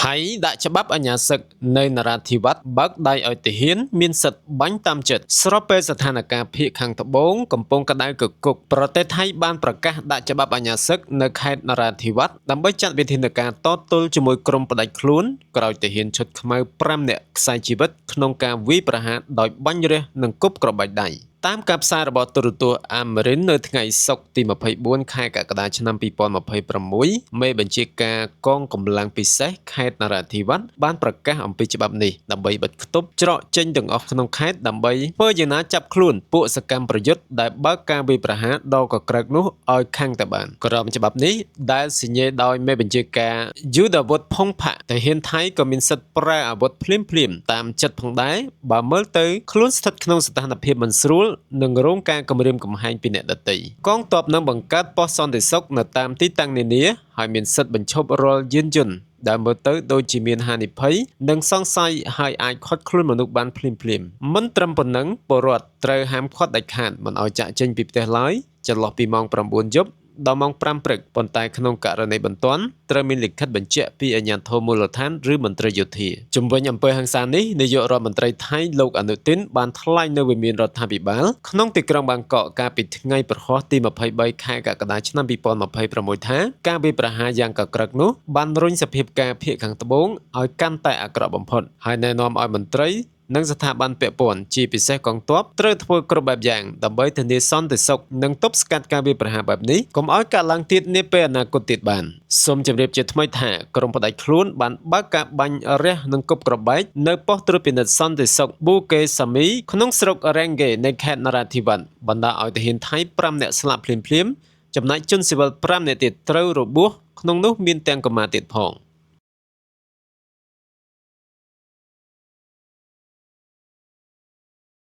ថៃដាក់ច្បាប់អាជ្ញាសឹកនៅនរាធិវត្តបើកដៃឲ្យទាហានមានសិទ្ធិបាញ់តាមចិត្តស្របពេលស្ថានភាពភាគខាងត្បូងកំពុងក្តៅគគុកប្រទេសថៃបានប្រកាសដាក់ច្បាប់អាជ្ញាសឹកនៅខេត្តនរាធិវត្តដើម្បីចាត់វិធានការតទល់ជាមួយក្រុមផ្ដាច់ខ្លួនក្រោយទាហានឈុតខ្មៅ5នាក់ខ្សែជីវិតក្នុងការវាយប្រហារដោយបាញ់រះនិងគប់គ្រាប់បែកដៃតាមការផ្សាយរបស់ទូរទស្សន៍អាមេរិននៅថ្ងៃសុក្រទី24ខែកក្កដាឆ្នាំ2026មេបញ្ជាការកងកម្លាំងពិសេសខេត្តនរាធិវត្តបានប្រកាសអំពីច្បាប់នេះដើម្បីបិទខ្ទប់ច្រកចេញទាំងអស់ក្នុងខេត្តដើម្បីធ្វើយ៉ាងណាចាប់ខ្លួនពួកសកម្មប្រយុទ្ធដែលបើកការវាយប្រហារដ៏កក្រើកនោះឲ្យខាងតែបានក្រមច្បាប់នេះដែលសញ្ញាដោយមេបញ្ជាការយូដាវុធផុងផាក់ទាហានថៃក៏មានសិទ្ធិប្រើអាវុធភ្លាមៗតាមចិត្តផងដែរបើមើលទៅខ្លួនស្ថិតក្នុងស្ថានភាពមិនស្រួលនិងរងការគំរាមកំហែងពីអ្នកដទៃកងទ័ពនឹងបង្កើតប៉ុស្តិ៍សន្តិសុខនៅតាមទីតាំងនានាហើយមានសិទ្ធិបញ្ឈប់រាល់យានយន្តដែលមើលទៅដូចជាមានហានិភ័យនិងសង្ស័យហើយអាចឃាត់ខ្លួនមនុស្សបានភ្លាមៗមិនត្រឹមប៉ុណ្ណឹងពលរដ្ឋត្រូវហាមឃាត់ដាច់ខាតមិនឲ្យចាក់ចេញពីផ្ទះឡើយចន្លោះពីម៉ោង9យប់ដល់ម៉ោង5ព្រឹកប៉ុន្តែក្នុងករណីបន្ទាន់ត្រូវមានលិខិតបញ្ជាក់ពីអាជ្ញាធរមូលដ្ឋានឬមន្ត្រីយោធាជំវិញអំពើហិង្សានេះនាយករដ្ឋមន្ត្រីថៃលោកអនុទិនបានថ្លែងនៅវិមានរដ្ឋាភិបាលក្នុងទីក្រុងបាងកកកាលពីថ្ងៃព្រហស្បតិ៍ទី23ខែកក្កដាឆ្នាំ2026ថាការវាយប្រហារយ៉ាងកក្រើកនោះបានរុញសភាពការភាគខាងត្បូងឲ្យកាន់តែអាក្រក់បំផុតហើយណែនាំឲ្យមន្ត្រីនិងស្ថាប័នពាក់ព័ន្ធជាពិសេសកងទ័ពត្រូវធ្វើគ្រប់បែបយ៉ាងដើម្បីធានាសន្តិសុខនិងទប់ស្កាត់ការវាយប្រហារបែបនេះកុំឲ្យកើតឡើងទៀតនាពេលអនាគតទៀតបានសូមជម្រាបជាថ្មីថាក្រុមផ្ដាច់ខ្លួនបានបើកការបាញ់រះនិងគប់គ្រាប់បែកនៅប៉ុស្តិ៍ត្រួតពិនិត្យសន្តិសុខប៊ូកេសាមីក្នុងស្រុករ៉េងហ្គេនៃខេត្តនរាធិវត្តបណ្ដាលឲ្យទាហានថៃ5នាក់ស្លាប់ភ្លាមៗចំណែកជនស៊ីវិល5នាក់ទៀតត្រូវរបួសក្នុងនោះមានទាំងកុមារទៀតផង។